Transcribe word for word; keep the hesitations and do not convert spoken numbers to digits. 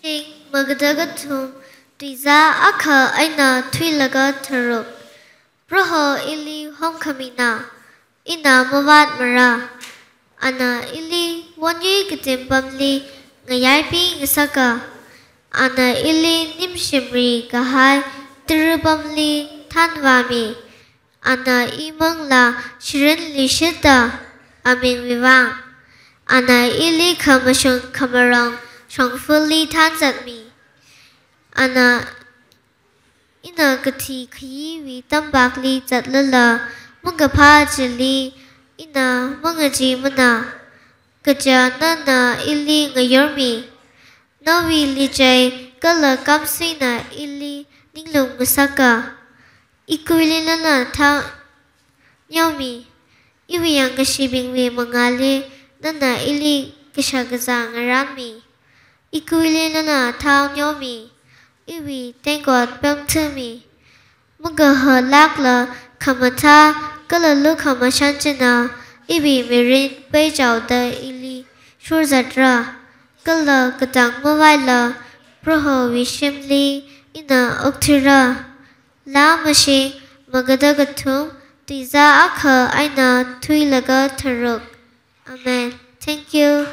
Shing magada kathum, tuizā akha eina thuilaga tharuk. Proho ili homkhamina, ina mavātmara. Ana ili wanyui katim pamli ngayaipi ngasaka. Ana ili nimshimri kahai tara pamli thanvāmi. Ana imanglā shirinli shita amingwui vang. Ana ili khamashung khamarang shongfali thanzatmi. Ana ina kathi khayiwui tampakli zatlala makaphā chili ina mangachimana. Kaja nana ili ngayurmi. Nawui lichai kala kamsuina ili ninglum ngasaka. Ikuili nana thao neomi. Iwui yangkashibingwui mangāli nana ili kashakazā ngaranmi. Ikuili nana thao neomi. Iwui tengkot pemthumi. Makahalakla khamathā kala lukhamashan china iwui mirin peichaoda ili shurzatra. Kala katang mavaila Prohowui shimli ina okthira. Laa mashing magada kathum, tuizā akha eina thuilaga tharuk. Amen. Thank you.